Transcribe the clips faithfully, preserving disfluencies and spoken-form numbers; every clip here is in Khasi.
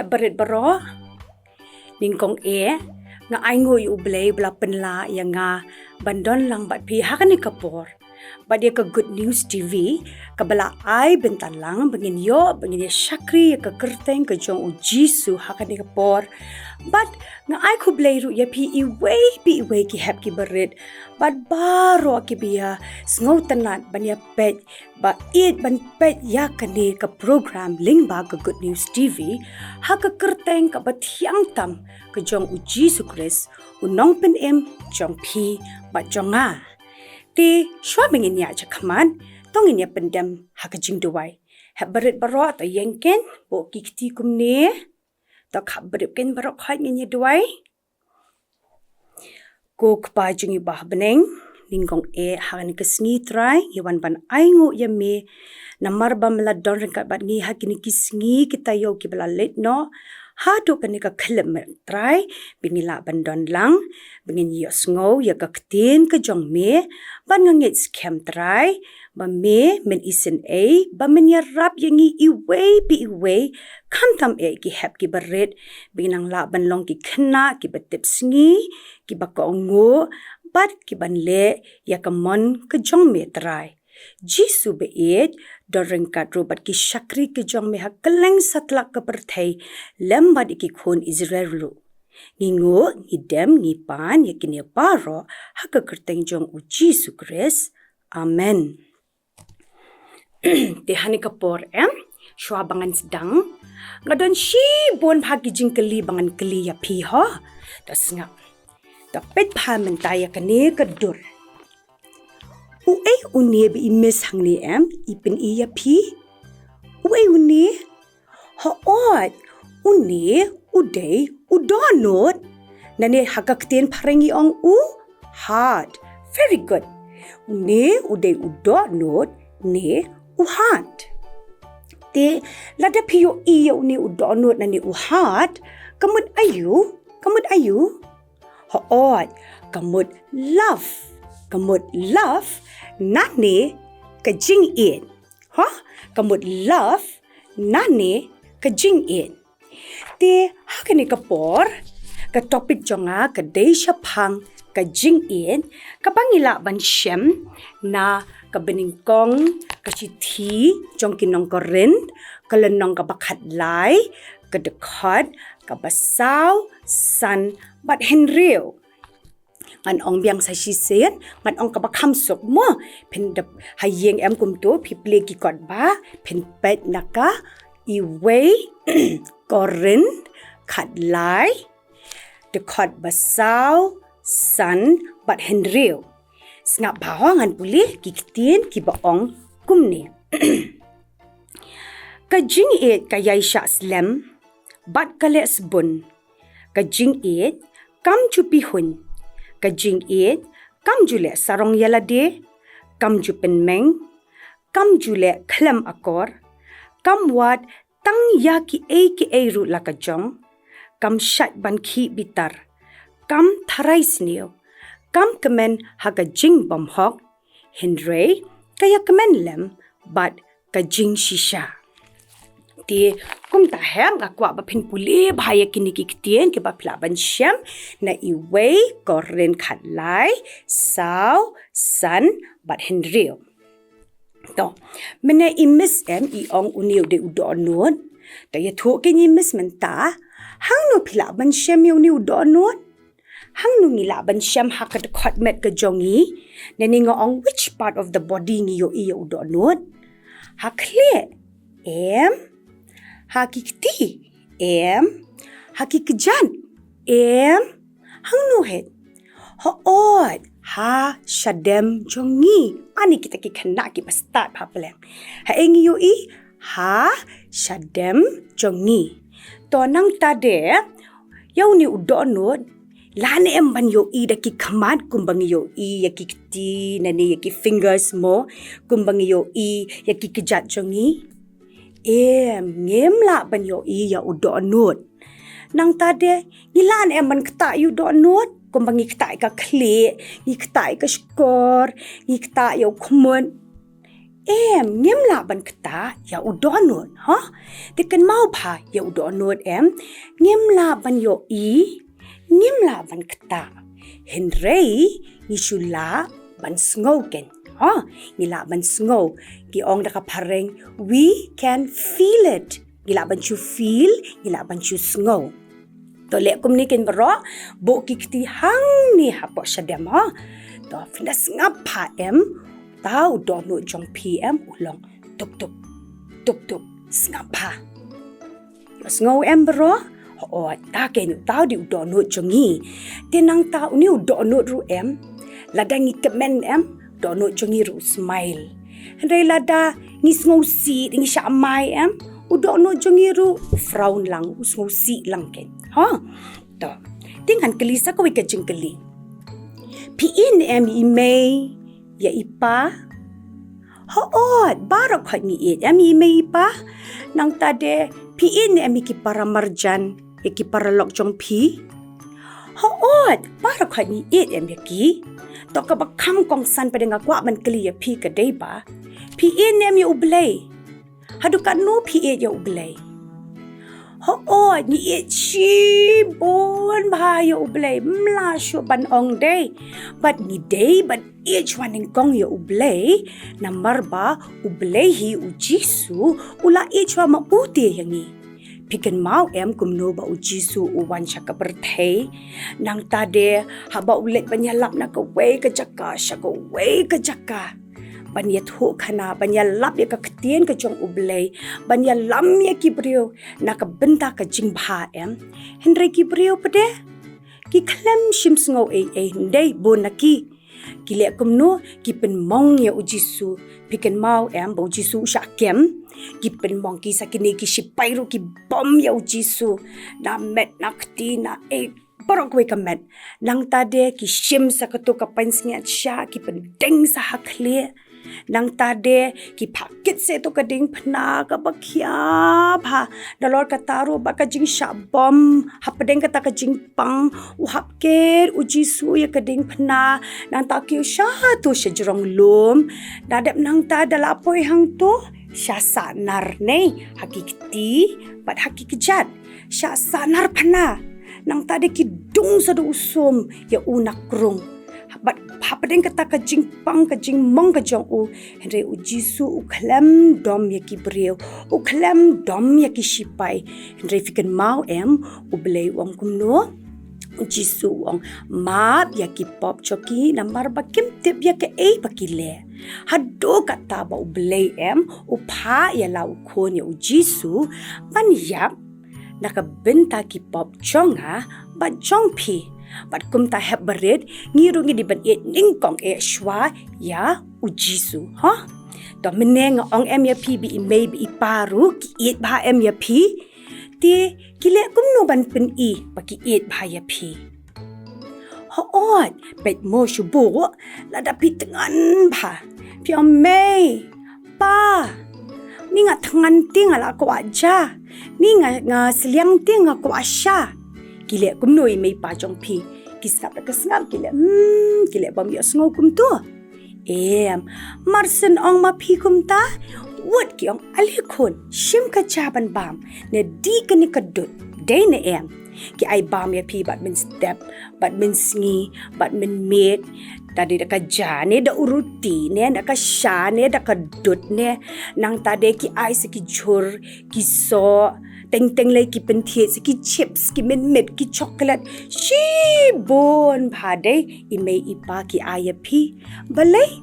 Barit baroh, nyngkong eh, nga ainguh ïa U Blei ba la pynlah ïa nga ban don lang bad phi ha kane ka por bad ïa ka Good News T V, kaba la ai bynta lang ba ngin ïoh, ba ngin ïa shakri ïa ka kyrteng ka jong U Jisu ha kane ka por. Bad nga ai khublei ruh ïa phi iwei pa iwei ki hep ki barit bad baroh kiba ïa sngewtynnat ban ïa peit, ba ïeit ban peit ïa kane ka program lyngba ka Good News T V, ha ka kyrteng kaba thiang tam ka jong U Jisu Khrist, U Nongpynim jong phi bad jong nga. Te shuwa ba ngin ïaid shakhmat, to ngin ïa pyndem ha ka jingduwai. Hep barit baroh, to ïeng keiñ, buh ki kti kumne. To khapbrip keiñ baroh khoit, ngin ïa duwai. Ko Kpa jong ngi ba ha bneng, nyngkong eh ha kane ka sngi Trai, ngi wan ban ainguh ïa me namar ba me la don ryngkat bad ngi ha kine ki sngi ki taïew kiba la leit noh. Haduh kane ka khyllipmat Trai, ba ngi lah ban don lang, ba ngin ïohsngew ïa ka ktien ka jong me. Bad nga ngeit skhem Trai ba me men isynei, ba men ïarap ïa ngi iwei pa iwei, khamtam eh ki hep ki barit, ba ngin nang lah ban long ki khynnah kiba tip sngi, kiba kohnguh, bad kiban leh ïa ka mon ka jong me Trai. Jisu ba ïeit, don ryngkat ruh bad ki shakri ki jong me ha kylleng satlak ka pyrthei, lem bad ïa ki khun Israel ruh. Ngi nguh, ngi dem, ngi pan ïa kine baroh ha ka kyrteng jong U Jisu Khrist. Amen. Te ha kane ka por, em, shuwa ba ngan sdang, nga don shibun bha ki jingkylli ba ngan kylli ïa phi ho. To sngap. To peit bha mynta ïa kane ka dur. Uei une ba i miss hangne, em, i pyni ïa phi? Uei une? Hooid, une u dei u dohnud. Nane ha ka ktien phareng i ong u heart. Very good. Une u dei u dohnud ne u heart. Te lada phi ïohi ïa une u dohnud nane u heart, ka mut aïu? Ka mut aïu? Hooid, ka mut love. Ka mut love nane ka jingïeit. Ho? Ka mut love nane ka jingïeit. Te ha kane ka por, ka topic jong nga ka dei shaphang ka jingïeit, kaba ngi lah ban shem na kaba nyngkong ka shithi jong ki nong Korinth, ka lynnong kaba khatlai, ka dkhot kaba saw, san bad hynriew. Ngan ong biang sa shisien, ngan ong kaba kham suk mo. Phin dep ha ïing em kumto, phi plie ki kot ba, phin peit na ka iwei Korinth khatlai, dkhot ba saw, san bad hynriew. Sngap bha ho, ngan pule ki ktien kiba ong kumne. Ka jingïeit ka ïai shah slem bad ka leh sbun. Ka jingïeit kam ju pihuiñ. Ka jingïeit kam ju leh sarong ïa lade. Kam ju pynmeng. Kam ju leh khlem akor. Kam wad tang ïa kiei kiei ruh la ka jong. Kam shait ban khih bitar. Kam tharai sniew. Kam kmen ha ka jingbymhok. Hynrei ka ïa kmen lem bad ka jingshisha. Te kumta hep nga kwah ba phin pule bha ïa kine ki ktien kiba phi lah ban shem na iwei Korinth khatlai, saw, san bad hynriew. To, mynne i miss em i ong une u dei u dohnud. To ïathuh keiñ i miss mynta. Hangno phi lah ban shem ïa une u dohnud? Hangno ngi lah ban shem ha ka dkhot met ka jong ngi? Nane nga ong which part of the body ngi ïohi ïa u dohnud? Ha khlieh? Em. Ha ki kti? Em. Ha ki kjat? Em. Hangno hi? Hooid, ha shadem jong ngi. Ani kita ki khynnah kiba stad bha pleng. Haei ngi ïohi? Ha shadem jong ngi. To nangta de, ïa une u dohnud, lah ne em ban ïohi da ki khmat kumba ngi ïohi ïa ki kti, nane ïa ki fingers mo, kumba ngi ïohi ïa ki kjat jong ngi? Em, ngim lah ban ïohi ïa u dohnud. Nangta de, ngi lah ne em ban ktah ïa u dohnud, kumba ngi ktah ïa ka khlieh, ngi ktah ïa ka shkor, ngi ktah ïa u khmut? Em, ngim lah ban ktah ïa u dohnud, ha? Te kynmaw bha ïa u dohnud em, ngim lah ban ïohi, ngim lah ban ktah. Hynrei ngi shu lah ban sngew kein. Ha, ngi lah ban sngew. Ki ong da ka phareng, we can feel it. Ngi lah ban shu feel, ngi lah ban shu sngew. To leh kumne kein baroh, buh ki kti hangne hapoh shadem ha. To phin da sngap bha em, uta u dohnud jong phi em u long tup tup, tup tup, sngap bha. Ïohsngew em baroh? Hooid, uta kein uta u dei u dohnud jong ngi. Te nangta une u dohnud ruh em, lada ngi kmen em, dohnud jong ngi ruh u smile. Hynrei lada ngi sngewsih, ngi shah mai em, u dohnud jong ngi ruh u frown lang, u sngewsih lang kein. Ha? To. Te ngan kylli sa kawei ka jingkylli. Phi ïeit ne em ïa i mei, ïa i pa? Hooid, baroh khoit ngi ïeit em ïa i mei i pa. Nangta de, phi ïeit ne em ïa ki para marjan, ïa ki paralok jong phi? Hooid, baroh khoit ngi ïeit em ïa ki. To kaba kham kongsan pat de nga kwah ban kylli ïa phi ka dei ba, phi ïeit ne em ïa U Blei? Haduh katno phi ïeit ïa U Blei? Hooid, ngi ïeit shibun bha ïa U Blei, ym lah shuh ban ong dei. Bad ngi dei ban ïeit shuwa nyngkong ïa U Blei, namar ba U Blei hi U Jisu u la ïeit shuwa ma u te ïa ngi. Phi kynmaw em kumno ba U Jisu u wan sha ka pyrthei? Nangta de haba u leit ban ïalap na kawei ka jaka sha kawei ka jaka, ban ïathuhkhana, ban ïalap ïa ka ktien ka jong U Blei, ban ïalam ïa ki briew na ka bynta ka jingbha em. Hynrei ki briew pat de, ki khlem shim sngew ei ei, hynrei bun na ki, ki leh kumno? Ki pynmong ïa U Jisu. Phi kynmaw em ba U Jisu u shah kem? Ki pynmong, ki sa kine ki shipai ruh ki bom ïa U Jisu na met na kti na ei, baroh kawei ka met. Nangta de ki shim sa kato ka pansngiat sha, ki pyndeng sa ha khlieh. Nangta de ki phah kit sa ïa kato ka diengphna kaba khia bha. Nalor kata ruh bad ka jingshah bom hapdeng kata ka jingpang, u hap kit U Jisu ïa ka diengphna. Nangta ki ïoh sha to sha jrong lum. Da dep nangta da la poi hangto, shah sah nar ne ha ki kti bad ha ki kjat. Shah sah nar phna. Nangta de ki dung sa da u sum ïa u na krung. Bad hapdeng kata ka jingpang ka jingmong ka jong u, hynrei U Jisu u khlem dom ïa ki briew, u khlem dom ïa ki shipai. Hynrei phi kynmaw em, U Blei u ong kumno? U Jisu u ong, map ïa ki pop jong ki namar ba kim tip ïa kaei ba ki leh. Haduh katta ba U Blei em u phah ïa la u khun ïa U Jisu ban ïap na ka bynta ki pop jong nga bad jong phi. Bad kumta hep barit ngi ruh ngi dei ban ïeit nyngkong eh shuwa ïa U Jisu. Ha? To mynne nga ong em ïa phi ba i mei ba i pa ruh ki ïeit bha em ïa phi? Te ki leh kumno ban pyni ba ki ïeit bha ïa phi? Hooid, peit mo shu buh, lada phi thngan bha, phi ong mei, pa, ni nga thngan te nga la kwah ja, ni nga, nga sliang te nga kwah sha. Ki leh kumno i mei pa jong phi? Ki sngap da ka sngap, ki leh, hmm, ki leh bym ïohsngew kumto. Em, mar shen ong ma phi kumta, wat ki ong ale khun, shim ka ja ban bam, ne dih kane ka dud, dei ne em? Ki ai bam ïa phi bad mynstep, bad mynsngi, bad mynmiet, da dei da ka ja ne da u ruti ne da ka sha ne da ka dud ne, nangta de ki ai sa ki jhur, ki soh, teng teng lei ki pynthied sa ki chips, ki mynmiet, ki chocolate, shibun bha dei i mei i pa ki ai ïa phi. Balei?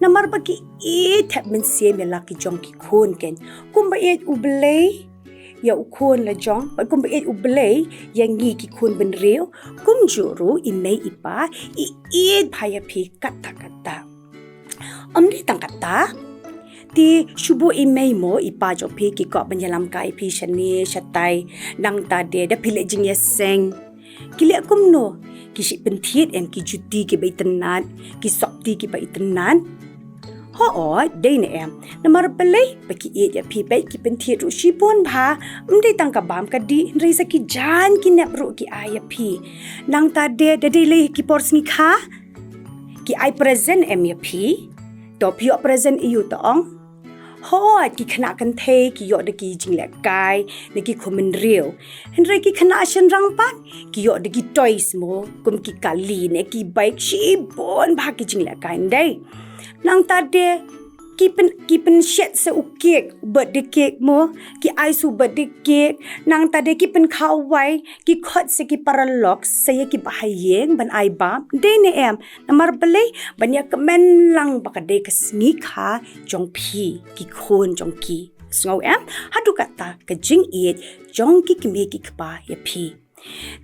Namar ba ki ïeit thep mynsiem ïa la ki jong ki khun kein. Kumba ïeit U Blei ïa u khun la jong, bad kumba ïeit U Blei ïa ngi ki khun bynriew, kumjuh ruh i mei i pa i ïeit bha ïa phi katta katta. Ym dei tang katta, te shu buh i mei mo i pa jong phi ki kwah ban ïalam kai phi shane shatai, nangta de da phi leh jingïaseng. Ki leh kumno? Ki shu pynthied em ki juti kiba itynnad, ki sopti kiba itynnad? Hooid, dei ne em? Namar balei? Ba ki ïeit ïa phi, bad ki pynthied ruh shibun bha. Ym dei tang ka bam ka dih, hynrei sa ki jaiñ ki nep ruh ki ai ïa phi. Nangta de da dei lei ki por sngi kha, ki ai present em ïa phi? To phi ïoh present aïu, to ong? Hooid, ki khynnah kynthei ki ïoh da ki jinglehkai na ki khun bynriew. Hynrei ki khynnah shynrang pat ki ïoh da ki toys mo, kum ki kali ne ki bike, shibun bha ki jinglehkai, ym dei? Nangta de ki pyn, ki pynshet sa u cake, u birthday cake mo, ki ai sa u birthday cake. Nangta de ki pynkha wai, ki khot sa ki paralok, sa ïa ki bahaïing ban ai bam. Dei ne em? Namar balei? Ban ïa kmen lang ba ka dei ka sngi kha jong phi, ki khun jong ki. Sngew em? Haduh katta ka jingïeit jong ki kmie ki kpa ïa phi.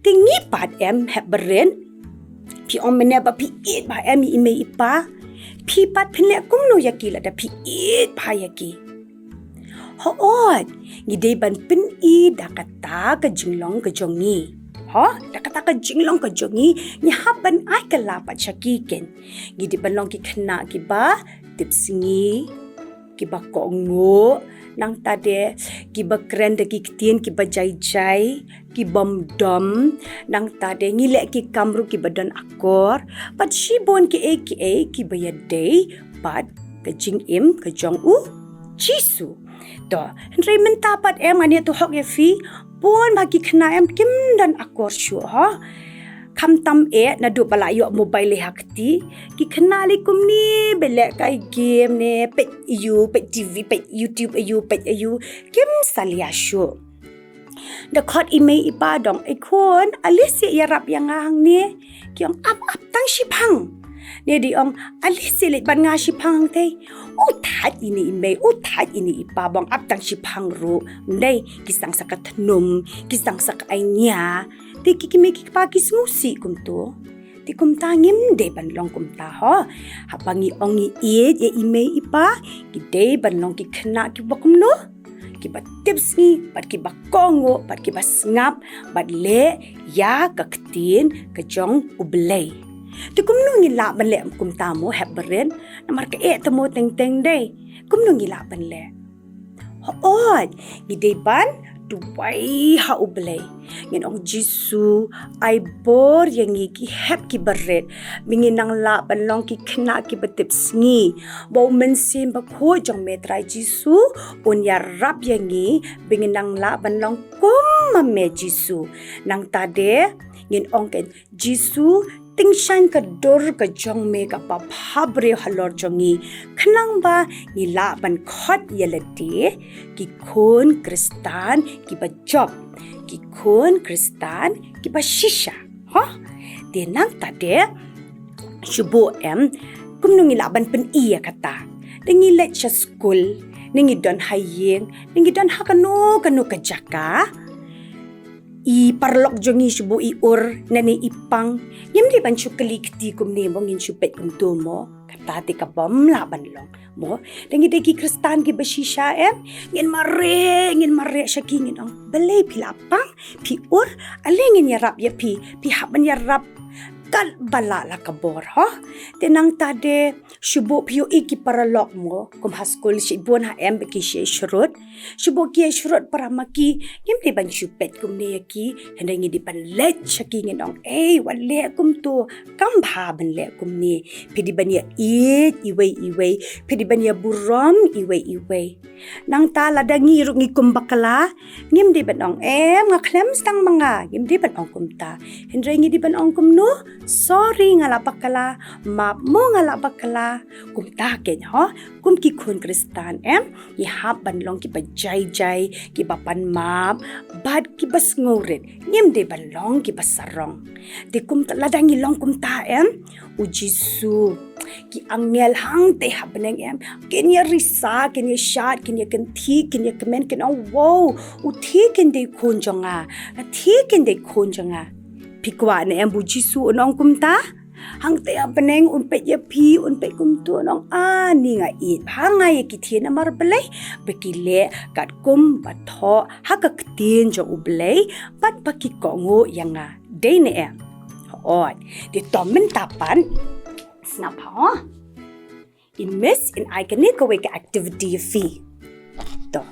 Te ngi pat em, hep barit, phi ong mynne ba phi ïeit bha em ïa i mei i pa. Phi pat phin leh kumno ïa ki lada phi ïeit bha ïa ki? Hooid, ngi dei ban pyni da kata ka jinglong ka jong ngi. Ho, da kata ka jinglong ka jong ngi, ngi hap ban ai kylla pat sha ki, ken. Ngi dei ban long ki khynnah kiba tipsngi, kiba kohnguh, nangta de kiba kren da ki ktien kiba jai jai, kibym dom, nangta de ngi leh ki kam ruh kiba don akor, bad shibun kiei kiei kiba ïadei bad ka jingim ka jong u Jisu. To, hynrei mynta pat em, ngan ïathuh hok ïa phi, bun bha ki khynnah em kim don akor shuh, ho. Khamtam eh naduh ba la ïoh mobile lei ha kti, ki khynnah lei kumne ba lehkai game ne, peit ïa u, peit TV, peit YouTube ïa u, peit ïa u, kim salia shuh. Da khot i mei i pa da ong, "Ei khun, ale seh ïarap ïa nga hangne." Ki ong, "Ap, ap tang shiphang." Ne dei ong, "Ale seh leit bad nga shiphang hangtei." U thait ine i mei, u thait ine i pa ba ong ap tang shiphang ruh. Ym dei, ki sdang sa ka thnum, ki sdang sa ka ainia. Te ki kmie ki kpa ki sngewsih kumto. Te kumta ngim dei ban long kumta, ho. Haba ngi ong ngi ïeit ïa i mei i pa, ngi dei ban long ki khynnah kiba kumno? Kiba tipsngi, bad kiba kohnguh, bad kiba sngap, bad leh ïa ka ktien ka jong U Blei. Te kumno ngin lah ban leh kumta mo, hep barit? Namar ka eh te mo teng teng, dei. Kumno ngi lah ban leh? Hooid, ngi dei ban duwai ha U Blei. Ngin ong, Jisu, ai bor ïa ngi ki hep kiba rit, ba ngin nang lah ban long ki khynnah kiba tipsngi. Ba U Mynsiem Bakhuid jong me Trai Jisu un ïarap ïa ngi, ba ngin nang lah ban long kum ma me Jisu. Nangta de ngin ong, ken, Jisu, tyngshaiñ ka dur ka jong me kaba bhabriew halor jong ngi, khnang ba ngi lah ban khot ïa lade ki khun Khristan kiba jop, ki khun Khristan kiba shisha. Ho? Te nangta de, shu buh em, kumno ngi lah ban pyni ïa kata? Te ngi leit sha skul, ne ngi don ha ïing, ne ngi don ha kano kano ka jaka. I paralok jong ngi shu buh i ur, ne i pang. Ngim dei ban shu kylli kti kumne mo, ngin shu peit kumto mo. Kata te kabym lah ban long mo. Te ngi dei ki Khristan kiba shisha em, ngin mareh, ngin mareh sha ki, ngin ong, balei phi la pang, phi ur, ale ngin ïarap ïa phi, phi hap ban ïarap katba lah la ka bor, ho. Te nangta de, shu buh phi ïohi ki paralok mo, kum ha skul shibun ha em ba ki shu shrut. Shu buh ki shrut para ma ki, ngim dei ban shu peit kumne ïa ki, hynrei ngi dei ban leit sha ki, ngin ong, ei, wat leh kumto, kam bha ban leh kumne. Phi dei ban ïa ïeit iwei iwei, phi dei ban ïa burom iwei iwei. Nangta lada ngi ruh ngi kum bakla, ngim dei ban ong, em, nga khlem sdang ma nga, ngim dei ban ong kumta. Hynrei ngi dei ban ong kumno, sorry, nga la bakla, map mo, nga la bakla. Kumta, ken, ho, kum ki khun Khristan em, ngi hap ban long kiba jai jai, kiba pan map, bad kiba sngewrit. Ngim dei ban long kiba sarong. Te kumta, lada ngi long kumta em, U Jisu, ki angel hangtei ha bneng em, kin ïa risa, kin ïa shad, kin ïa kynthih, kin ïa kmen, kin ong, wow, u te kin dei khun jong nga, u te kin dei khun jong nga. Phi kwah ne em ba U Jisu un ong kumta? Hangtei ha bneng un peit ïa phi, un peit kumto, un ong, ani, nga ïeit bha nga ïa ki te, namar balei? Ba ki leh katkum ba thoh ha ka ktien jong U Blei, bad ba ki kohnguh ïa nga. Dei ne em? Hooid. Te to mynta pat, sngap, ho. I Miss in ai kane kawei ka activity ïa phi. To,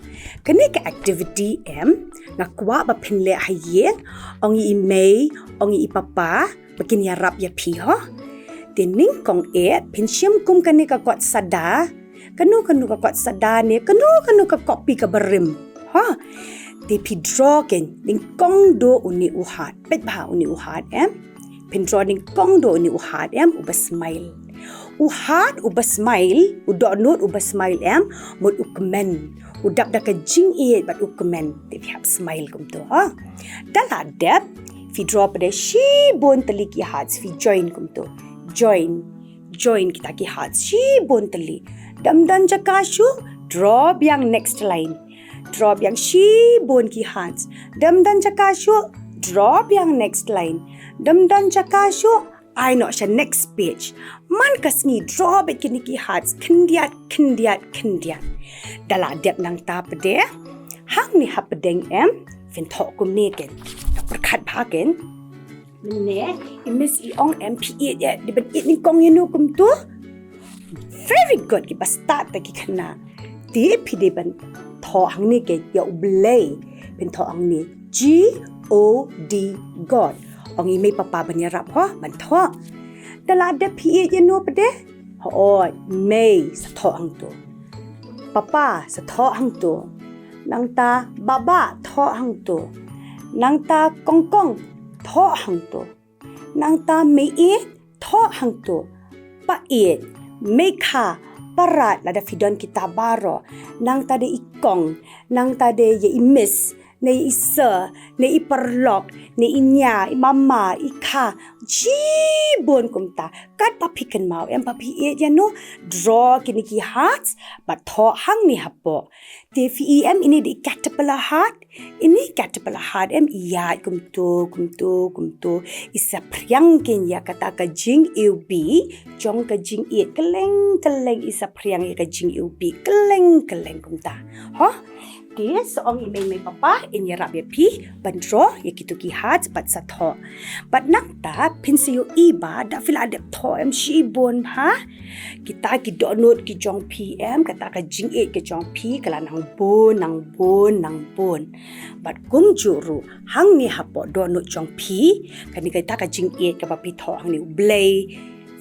kane ka activity em, nga kwah ba phin leh ha ïing, ong ïa i mei, ong ïa i papa, ba kin ïarap ïa phi, ho. Te nyngkong eh, phin shim kum kane ka kot sada, Kano kano ka kot sada ne, kano kano ka kopi kaba rim. Ha? Te phi draw kein, nyngkong do une u heart. Peit bha une u heart, em? Phin draw nyngkong do une u heart, em? Uba smile. U heart, uba smile, u dohnud, uba smile, em? Mut u kmen. U dap da ka jingïeit bad u kmen. Te phi hap smile kumto, ha? Da la dep, phi draw pat de shibun tylli ki hearts, phi join kumto. Join. Join kita ki hearts shibun tylli. Dem don jaka shuh, draw biang next line. Draw biang shibun ki hearts. Dem don jaka shuh, draw biang next line. Dem don jaka shuh, ai noh sha next page. Man ka sngi draw beit kine ki hearts khyndiat, khyndiat, khyndiat. Da la dep nangta pat de, hangne hapdeng, em, phin thoh kumne kein. Pyrkhat bha kein. Mynne, i miss i ong, em, phi ïeit ïa, dei ban ïeit nyngkong ïano kumto. Very good, kiba stad pat ki khynnah. Te phi dei ban thoh hangne kein ïa U Blei. Phin thoh hangne G O D, God. Ong i mei papa ban ïarap, ho, ban thoh. Da la dep phi ïeit ïano pat de? Hooid, mei, sa thoh hangto. Papa, sa thoh hangto. Nangta baba, thoh hangto. Nangta kongkong, thoh hangto. Nangta meiieit, thoh hangto. Paieit, meikha, parat, lada phi don kita baroh. Nangta de i kong, nangta de ïa i miss, ne i sir, ne i paralok, ne i nia, i mama, i kha. Shibun kumta. Katba phi kynmaw, em, ba phi ïeit ïano, draw kine ki hearts, bad thoh hangne hapoh. Te phi i, em, ine dei i caterpillar heart. Ine i caterpillar heart, em, i ïaid kumto, kumto, kumto. I saphriang kein ïa kata ka jingiwbih jong ka jingïeit, kylleng kylleng i saphriang ïa ka jingiwbih, kylleng kylleng kumta. Ho? Te sa ong i mei mei papa, in ïarap ïa phi ban draw ïa kito ki hearts bad sa thoh. Bad nangta phin sa ïohi ba da phi la dep thoh, em, shibun bha, kita ki dohnud ki jong phi, em, kata ka jingïeit ka jong phi ka la nang bun, nang bun, nang bun. Bad kumjuh ruh hangne hapoh dohnud jong phi, kane kata ka jingïeit kaba phi thoh hangne, U Blei,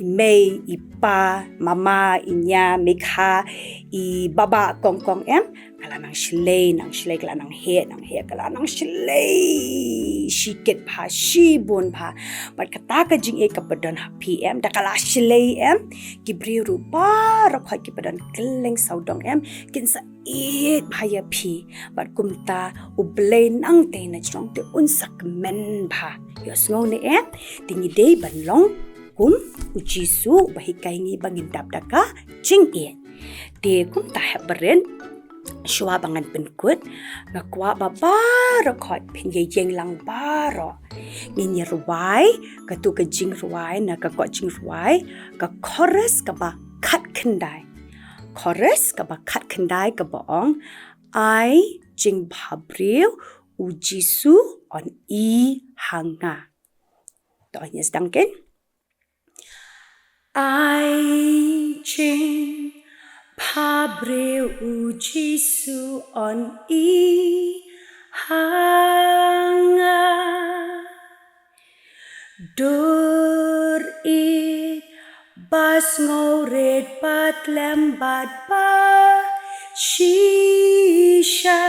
i mei, i pa, mama, i nia, meikha, i baba, kongkong, em, ka la nang shlei, nang shlei, ka la nang heh, nang heh, ka la nang shlei shikit bha, shibun bha. Bad kata ka jingïeit kaba don ha phi, em, da ka la shlei, em, ki briew ruh baroh khoit kiba don kylleng sawdong, em, kin sa ïeit bha ïa phi. Bad kumta U Blei nangta na jrong te un sa kmen bha. Ïohsngew ne, em? Te ngi dei ban long kum U Jisu uba hikai ngi ba ngin dap da ka jingïeit. Te kumta hep barit, shuwa ba ngan pynkut, nga kwah ba baroh khoit phin ïeng lang baroh. Ngin ïa rwai, kato ka jingrwai, na ka kot jingrwai, ka chorus kaba khatkhyndai. Chorus kaba khatkhyndai kaba ong, ai jingbhabriew U Jisu un i ha nga. To ngin sdang kein. Ai jingbhabriew U Jisu un i ha nga. Dur ïeit ba sngewrit ba tlem bad ba shisha.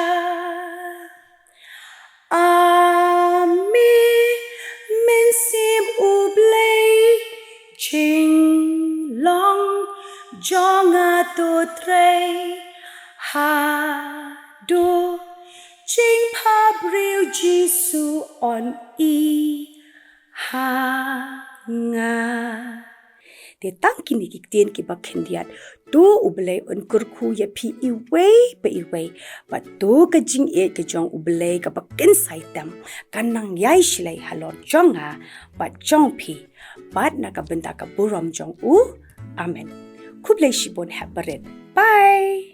A me Mynsiem U Blei, jinglong jong nga to trei haduh jingbhabriew Jisu un i ha nga. Te tang kine ki ktien kiba khyndiat, to U Blei un kyrkhu ïa phi iwei pa iwei. Bad to ka jingïeit ka jong U Blei kaba kynsai tam kan nang ïai shlei halor jong nga bad jong phi, bad na ka bynta ka burom jong u. Amen. Khublei shibun, hep barit. Bye.